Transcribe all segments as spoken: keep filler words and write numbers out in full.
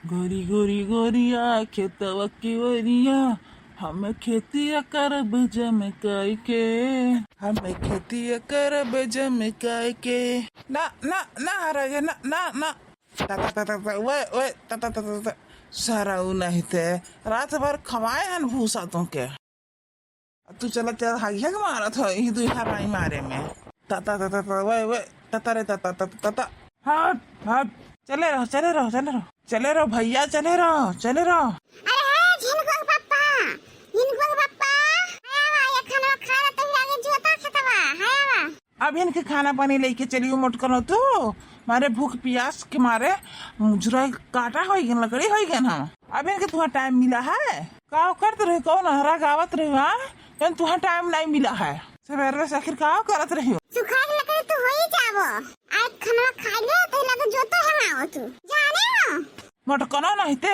गोरी गोरी गोरिया खेतवा के ओरिया, हम खेतिया करब जम के, हम खेतिया करब जम के। ना, ना, ना, हरा गया, ना, ना, ना। ता, ता, ता, ता, ता, ओए, ओए, ता, ता, ता, ता, ता। सारा उ नहीं थे, रात भर खवाए हन भूसा तोके। तू चला, चला, हागिया के मारत हो, यही दुई हराई मारे में। ता, ता, ता, ता, ता, ओए, ओए, ता, ता रे, ता, ता, ता, ता, ता। हट, हट। चले रहो, चले रहो, चले रहो। चले रहो भैया, चले रहो, चले रहो। अरे हे, झिनकुआ के पप्पा, झिनकुआ के पप्पा, आया बा, ये खाना खा ले, तभी आगे जुआता खेतवा, आया बा। अब इनके खाना पानी लेके चलियो मोटकनो तू, मारे भूख पियास के मारे मुजरा काटा होई गन, लकड़ी होई गन हम। अब इनके तुहा टाइम मिला है, का करत रहे, कौन हरा गावत रहे, हाँ? जन तुहा टाइम नहीं मिला है, सवेरे से आखिर का करत रही हो? सुखा के लकड़ी तू होई जाबो, आज खाना खा ले, तो लगे जो तो हम आओ तू, जाने हो? मोटकनो नहीं ते,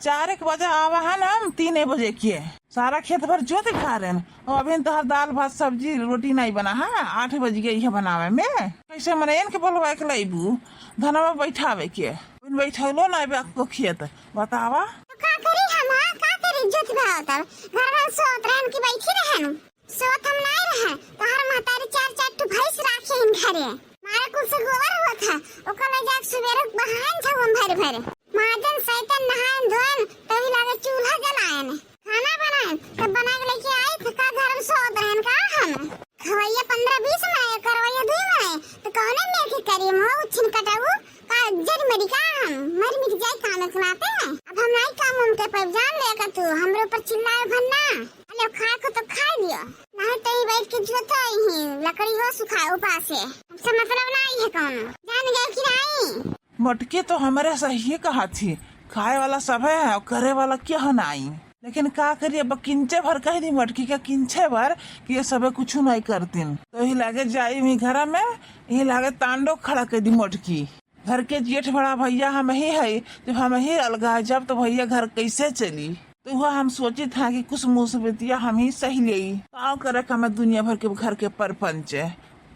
चार एक बजे आवा है ना, हम तीन बजे के सारा खेत भर जोत घारेन। और अभी तोहर दाल भात सब्जी रोटी नहीं बना है, आठ बज गई है बनावे में। कैसे मने इनके बोलवा के लैबू धनवा बैठावे के? बिन बैठौलो नहीं बा को खेत, बतावा। तो का करी हम, हाँ? का करी जोत भाव तब? घर में सोत रहन की बैठी रहन? सोत हम नाई रहे, तोहर महतारी चार चार ठो भैंस राखे इन घरे। मारे कुल से गोबर होत है, ओकर ले जाके सुबेरे बहान जाऊ हम भरे भरे। माजन सैतन नहायन धोयन, तभी लागे चूल्हा जलायन। खाना बनायन, तब बना के लेके आई, तो का घर में सोत रहन का हम? खवैया पन्द्रह बीस में, करवैया दुई में, तो कौने मेर के करी हम हो, छिन कटाऊ? का जर मरी का हम? मर मिट जाए काम के नाते। अब हम नाई काम उम के पर जान ले का तू, हमरे ऊपर चिल्लाए भर ना। अरे खाए को तो खाए दियो, नहीं तो ही बैठ के जोतो ही, लकड़ी हो सुखा उपासे। हमसे मतलब नहीं है कौनो, जान गए कि नहीं? मोटकी तो हमरे सही कहा थी, खाए वाला सब है और करे वाला क्या हो नाई। लेकिन का करी, अब किंचे भर कह दी मोटकी के, किंचे भर कि ये सबे कुछ नहीं करतीन। तो ही लागे जाई वही घर में, यही लागे तांडो खड़ा कर दी मोटकी। घर के जेठ बड़ा भैया हम ही है, जब हम ही अलगा जब तो भैया घर कैसे चली? तो वह हम सोचित है कि कुछ मुसीबतिया हम ही सही लेई। का करे का मैं दुनिया भर के घर के परपंच है।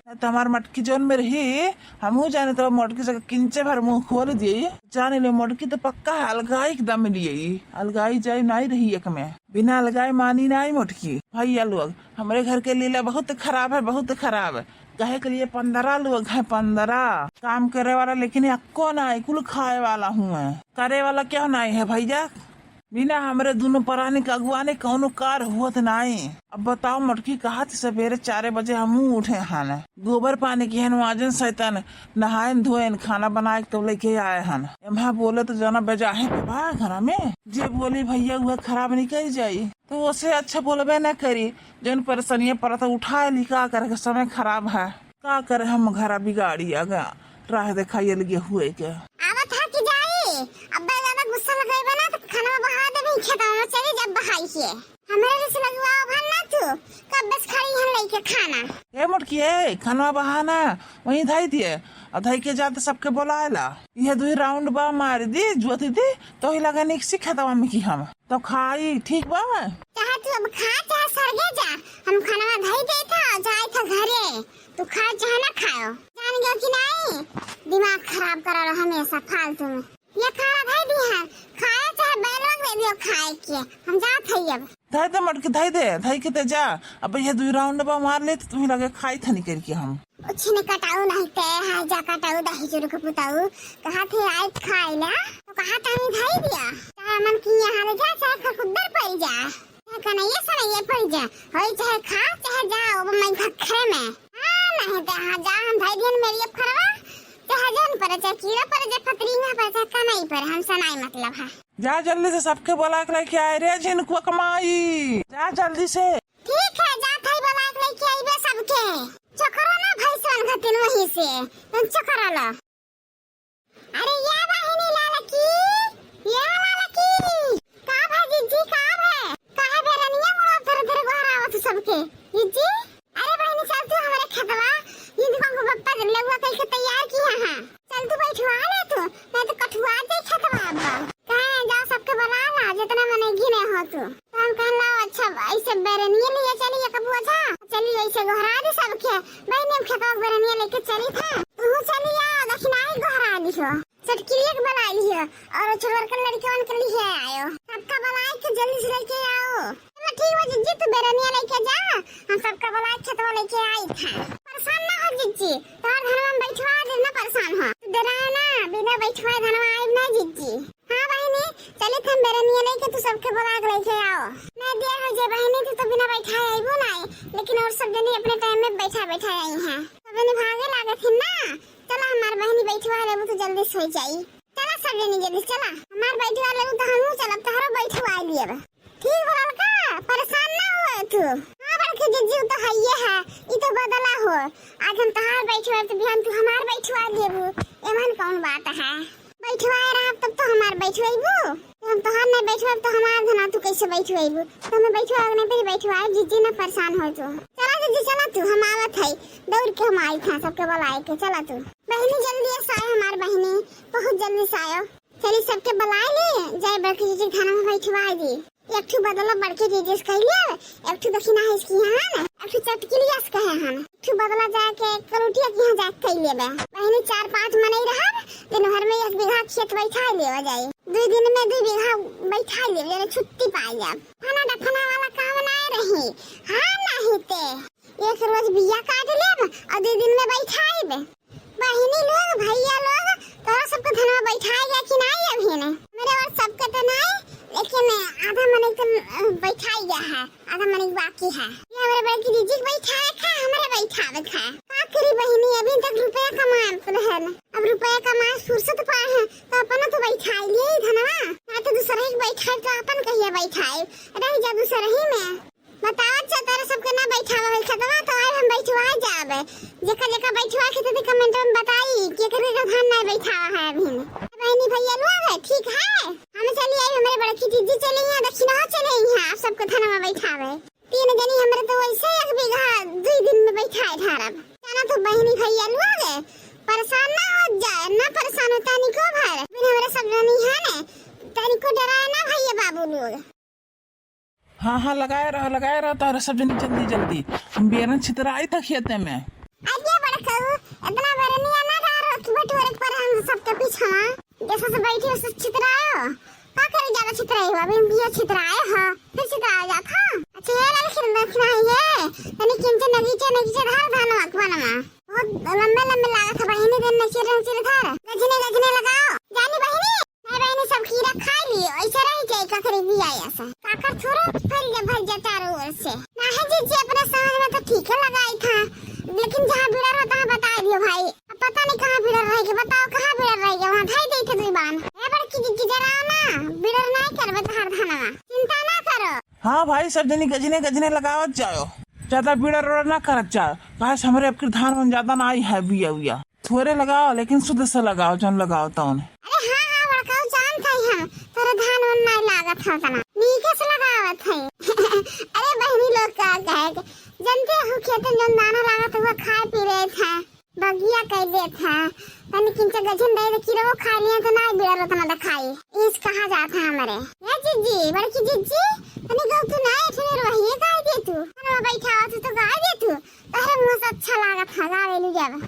तो हमार मोटकी जौन में रही, हमहू जाने तो मोटकी से किंचे भर मुंह खोल दिए। जाने ले मोटकी तो पक्का है, अलगाई एकदम लिए, अलगाई जाए नहीं रही एक में, बिना अलगाए मानी नहीं मोटकी। भैया लोग, हमरे घर के लीला बहुत खराब है, बहुत खराब। कहे के लिए पन्द्रह लोग हैं, पन्द्रह काम करे वाला, लेकिन एको नहीं, कुल खाए वाला हुए। करे वाला क्या नहीं है भैया? बिना हमरे दुनो परानी के अगुवानी कौनो कार हुअत नाई। अब बताओ मोटकी, कहा थी सवेरे चारे बजे हमहू उठे हन, गोबर पानी किहन, माजन सैतन, नहायन धोयन, खाना बनाए के तब लेके आए हन। एम्हा बोले तो जना बेजाहे पे बा घर में, जे बोली भैया उहे खराब निकल जाई, तो ओसे अच्छा बोलबे न करी। जौन परेशानियां पड़त उठा ली, का करे के समय खराब है। का करे, हम घरा बिगाड़ी आगा राह देखाई अलगे हुए के। आवत है कि जाई? अब्बे ज्यादा गुस्सा लगइबे ना तो खाना बहा देबे खेतवा में, चली जब बहाई के। हमरे रिस लगवा भर ना तू, कब बस खड़ी हम लइके खाना। ए मोटकी, ए खाना बहाना वहीं धई दिए, और धई के जाते सबके बोलाए ला। ये दुई राउंड बा मार दी, जोत दी, तो ही लगे निकसी खेतवा में कि हम तो खाई, ठीक बा? चाहे तू अब खा, चाहे सरगे जा, हम खाना धई देत ह, जाए था घरे। तू खा चाहे ना खाओ, जान गयो कि नहीं? दिमाग खराब करा रहो हमेशा फालतू में। ये खाना धई दी है, खाए चाहे बैलोग दे दियो खाए के, हम जात हई अब। धई दे मोटकी, धई दे, धई के ते जा। अब ये दुई राउंड बा मार ले तो तुम्ही लगे खाई थनी करके हम। उछने कटाऊ नहीं ते, हाँ जा कटाऊ दही चुरु के पुताऊ। कहा थे आए खाए ला, तो कहा तनी धई दिया। चाहे मन की यहाँ ले जा, चाहे खरखुद्दर पड़ जा। कनैया सनैया पड़ जा, होई चाहे खा, चाहे जा, अब मैं खखरे में। हाँ, नहीं तो हाँ जा, हम धई दिहन मेरी अब खरवा, चाहे जौन पड़े, चाहे कीड़ा पड़े, चाहे फतरिंगा पड़े, चाहे कनई पड़े, हम सनाई मतलब है। जा जल्दी से सबके बोला के लेके आए रे झिनकुआ कमाई, जा जल्दी से। ठीक है, जा थाई बोला के लेके आइबे सबके। चोकरो ना भैंसवन खातिर वहीं से, तुम चोकरा ला। अरे या बहिनी लालकी, या लालकी, का भा जिज्जी, का भा? काहे बेरनिया मुड़ा धर धर गोहरावत सबके? जिज्जी, अरे बहिनी चल तू हमरे खेतवा, जिज्जी को बप्पा लउआ कइके तैयार किया है। चल तू बैठवा ले तू, नहीं तो कठुआ जाई खेतवा अब। कहे जाओ सबके बुला ला, जितना मने गिने हो तू। तो हम कहन लाओ अच्छा, ऐसे बेरनिया लिए चली एक बोझा, चली ऐसे गोहरा दी सबके। बहिनी हम खेतवा के बेरनिया लेके चली था, तू चली आ, दक्षिणाई गोहरा ली हो। चटकिलिया के बुलाइ लियो और छोटबड़कन लड़िकवन के लिहे आयो। सबका बुलाइ के जल्दी से लइके आओ। चला ठीक बा जिज्जी, तू बेरनिया लइके जा, हम सबका बुलाइ के खेतवा लइके आइत है। परेशान ना हो जिज्जी, तोहर धनवा हम बैठवा देब, ना परेशान हो। तू डेराए ना, बिना बैठवाए धनवा आइब ना जिज्जी। हाँ बहिनी, चलित हम बेरनिया लइके तू सबके बुलाइ के लइके आओ। नहीं देर होइ जाए बहिनी, तू तो बिना बैठाए अइबू नाई, लेकिन और सब जनी अपने टाइम में बैठा बैठा आई हैं। सब जनी भागे लागत हिन ना। चला हमार बहिनी बैठवा लेबू तो जल्दी सोइ जाई। चला सब जनी जल्दी चला, हमार बैठवा लेबू तो हमहू चलब, तोहरो बैठवा लेब। ठीक बोलल का, परेशान ना हुए तू। हाँ बड़की जिज्जी, उ तो हइये है, ई तो बदला हो। आज हम तोहार बैठवा तो बिहान तू हमार बैठवा लेबू, एमन कौन बात है? बैठवाए रहब तब तो हमार बैठवैबू, हम तोहार नहीं बैठवाब तो हमार धना तू कैसे बैठवैबू? तो हमें बैठवाए नहीं पड़ी, बैठवाए जिज्जी ना परेशान हो तू। चला जिज्जी चला तू, हम आवत है, दौड़ के हम आई था सबके बुलाए के, चला तू। बहिनी जल्दी से आए हमार बहिनी, बहुत जल्दी से आयो। चली सबके बुलाए ली, जाए बड़की जिज्जी के धना में बैठवाए दी। एक ठो बदला बड़की जिज्जी से कह लिया, एक ठो दक्षिणा है इसकी यहाँ ना, एक ठो चटकिलिया से कहे हन। एक ठो बदला जाके कलुटिया के यहाँ जाके कह लेबे। बहिनी चार पाँच मनई रहब, दिन भर में एक बीघा खेत बैठा लेवा जाए। दुइ दिन में दुइ बीघा बैठा लेबे, जने छुट्टी पाई जाब। फना डफना वाला काम ना रही। हाँ नहीं ते एक रोज बिया काट लेब और दुइ दिन में बैठाइब। बहिनी लोग, भैया लोग, तोरा सबके धनवा बैठाई गया कि नहीं अभी ने? मेरे और सबके तो नहीं, लेकिन आधा मने के, अ, बैठाई गया है, आधा मने के बाकी है। ये हमारे बड़की दीदी के बैठाए का, हमारे बैठावे का। का करी बहिनी, अभी तक रुपया कमाए रहन, अब रुपया कमाए फुर्सत पाए हैं, तो अपना तो बैठाई लिए ही धनवा, ना तो दूसरे के बैठाए तो अपन कहिया बैठाए, रह जा दूसरे ही में। बतावत जा, तोरा सबके ना बैठावा होई खेतवा, तो आज हम बैठवा जाबे। जेकर जेकर बैठवा के तनी comment में बताई, केकर केकर धान ना बैठावा है अभी। बहिनी भैया लोग है, ठीक है? हम चली आई, हमारे बड़की दीदी चली हैं, दक्षिणा चली हैं, आप सबको धनवा बैठावे। तीन जनी हमरे तो वैसे एक बीघा दुइ दिन में बैठाए धारब। जाना तो बहिनी भैया लोग है, परेशान ना हो जाए, ना परेशान हो तनिको भर। बिन हमरे सब जनी है ने, तनिको डराए ना भैया बाबू लोग। हाँ, हाँ, लगाए रह, लगाए रह, तोहरे सब जनी जल्दी, जल्दी। हम बेरन छितराई था खेते में। अरे बड़कऊ, इतना बेरनिया ना रहा, रोक बटोरे पर हम सबके पीछवा। जैसे से बैठी हो, से छितरायो। का करे ज्यादा छितराई हो? अभी हम बिया छितराए हो, फिर छितराए जात हो। अच्छा, ये लाल खिल रखना है ये। तनी किंचे नगीचे, नगीचे धार धान मकवाना। बहुत लंबे, लंबे लागत है बहिनी, दिन नचीर, नचीर धार। गजने, गजने लगाओ। जानी बहिनी, नहीं बहिनी, सब खीरा खाई ली, ऐसे रह जाए ककरी बिया ऐसा। काकर थोड़ो फैल जा, फैल जा चारों ओर से। ना है जीजी, अपने समझ में तो ठीक है लगाई था, लेकिन जहाँ बिड़र होता है बता दियो भाई। अब पता नहीं कहाँ बिड़र रहेगी, बताओ कहाँ बिड़र रहेगी, वहाँ धाई दे थे दुई बान। ए बड़की जीजी जरा ना, बिड़र नहीं करबे तोहार धनवा, चिंता ना करो। हाँ भाई, सब जनी गजने गजने लगावत जाओ, ज्यादा बिड़र उड़र ना करत जाओ, काहे से हमरे अब के धान मन ज्यादा ना आई है बिया उया। थोड़े लगाओ, लेकिन शुद्ध से लगाओ, जौन लगाओ तौन। अरे हाँ, हाँ, बड़काऊ, जानत हई हम, तोरे धान वान नाई लागत है उतना। नीके से लगावत हई। अरे बहिनी लोग का कहे के, जनते हो खेतन जौन दाना लागत है, वो खाए पी लेत है, बगिया कर लेत है, तनी किंचा गजन दे दे, किरो खा लिया तो नाई बिड़र उतना दिखाई। इस कहा जात है हमरे। ए जिज्जी, बड़की जिज्जी, तनी गौ तू नाई, ठेर वही गाय दे तू। अरे बैठा हो तू तो गाय दे तू, तोहरे मुँह से अच्छा लागत है गावे लू जब।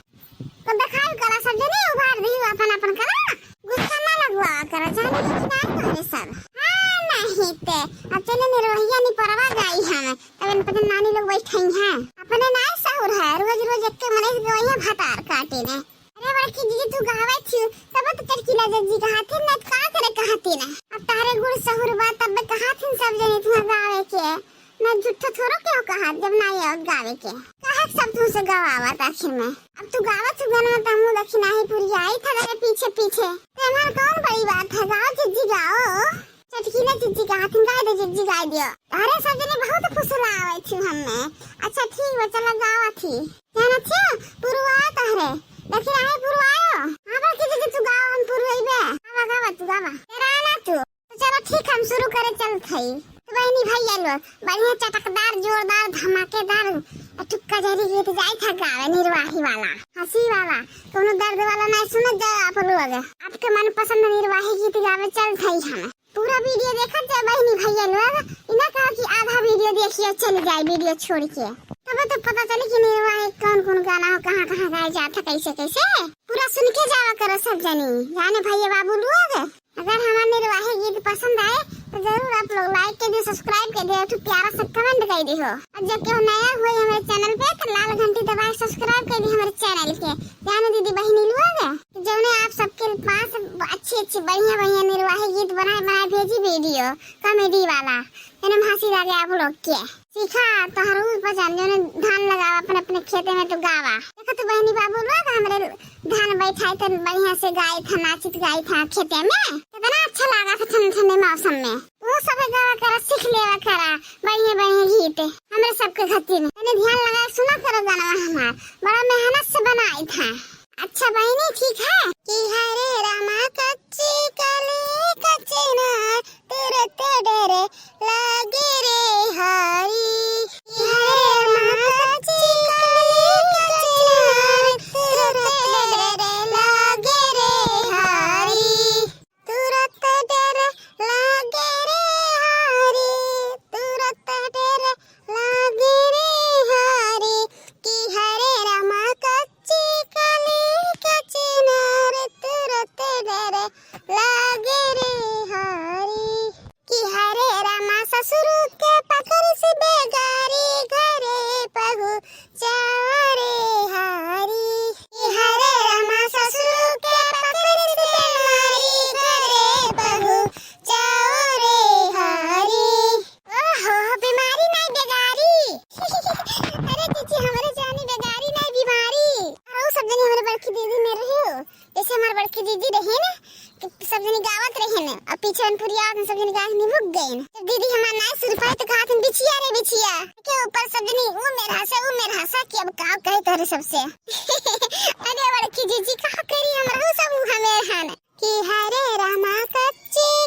तो देखाई करा सब जने, उभार दी अपन अपन करा, गुस्सा ना लगवा करा, जाने कि ना तोहरे सब। हाँ, नहीं ते, अब चले निरवहिया निपरवा गाई हम, तब इन पतन नानी लोग बैठई हैं। अपने ना सहूर है, रोज रोज एक के मने गवई है भतार काटे ने। अरे बड़की दीदी तू गावे थी, तब तो चटकीला दीदी कहा थी, न का करे कहा थी ना। अब तारे गुड़ सहूर बा, तब कहा थी सब जने तू गावे के। ना झूठो थोड़ो केहू कहा जब ना ये गावे के। काहे के सब तुमसे गवावत आखिर में? अब तू गावत तू गाना तो हमहू देखी नाही पूरी आई था तेरे पीछे पीछे। तो हमार कौन बड़ी बात है, गाओ जिज्जी गाओ। चटकीला जिज्जी गाथिन, गाय दे जिज्जी गाय दियो। अरे सब जने बहुत फुसलावे थी हमें। अच्छा ठीक बा, चला गावा थी। जाना थी पुरवाओ तहरे। देखी नाही पुरवाओ। हाँ बड़की जिज्जी तू गाओ, हम पुरवाइबे। गावा गावा तू गावा। तेरा ना तू। तो चलो ठीक, हम शुरू करे चलत हई। तो बहिनी भैया लोग, बढ़िया चटकदार, जोरदार, धमाकेदार, अ, ठुक्का झरी गीत जाए था गावे, निर्वाही वाला, हंसी वाला, कोनो दर्द वाला नहीं सुनत जाए आप लोग। आपके मनपसंद निर्वाही गीत गावे चलत हई हम। पूरा वीडियो देखत जाए बहिनी भैया लोग, इना कहो कि आधा वीडियो देखिए चल जाए वीडियो छोड़ के, तब तो पता चले कि निर्वाही कौन कौन गाना हो, कहाँ कहाँ गाए जात है, कैसे कैसे। पूरा सुन के जावा करो सब जनी, जाने भैया बाबू लोग। अगर हमार निर्वाही गीत पसंद आए तो जरूर आप लोग like कर दियो, subscribe कर दियो, एक ठो प्यारा सा comment कर दियो। और जब केहू नया हुए हमारे channel पे तो लाल घंटी दबाए subscribe कर दियो हमारे channel के। जाने दीदी बहिनी लोग, जौने आप सबके पास अच्छी अच्छी बढ़िया बढ़िया निर्वाही गीत बनाए बनाए भेजी video comedy वाला, एने में हंसी लागे आप लोग के। सीखा तोहर उ भजन, जौने धान लगावा अपने अपने खेते में तो गावा। देखा तो बहिनी बाबू लोग, हमरे धान बैठाई त बढ़िया से गाई था, नाचित गाई था खेते में, कितना अच्छा लागा था ठंडे ठंडे मौसम में। तू सब गावा करा, सीख लेवा करा बढ़िया बढ़िया गीत हमरे सबके खातिर। एने ध्यान लगा सुना करो गाना हमार, बड़ा मेहनत से बनाई था। अच्छा बहिनी ठीक है। कि हरे रामा कच्ची कली कचनार तुरत डर लागे रे हरी। कि हरे रामा कच्ची कली कचनार तुरत डर लागे रे हरी। तुरत डर लागे रे हरी, तुरत डर लागे रे हरी। कि हरे रामा कच्ची कली कचनार तुरत डर लागे रे हरी। कि हरे रामा ससुर के पकड़ से बेगारी घरे पहुँचाओ रे हरी। कि हरे रामा ससुर के पकड़ से बेमारी घरे पहुँचाओ रे हरी। ओहो, बीमारी नहीं बेगारी। अरे जीजी, हमरे जानी बेगारी नहीं बीमारी। अरे उ सब जनी हमरे बड़की दीदी में रही हो, जैसे हमार बड़की दीदी रही ना, कि सब जनी गावत रहे ना, और पीछे अनपुरिया में सब जनी गाय निभुक गए। जब दीदी हमार नाई सुन पाए तो कहा थी, "बिछिया रे बिछिया।" के ऊपर सब जनी उ मेर हंसा, उ मेर हंसा कि अब का कहे तोहरे सबसे। अरे बड़की जीजी का करी, हमरा सब उ हमें हन। कि हरे रामा कच्ची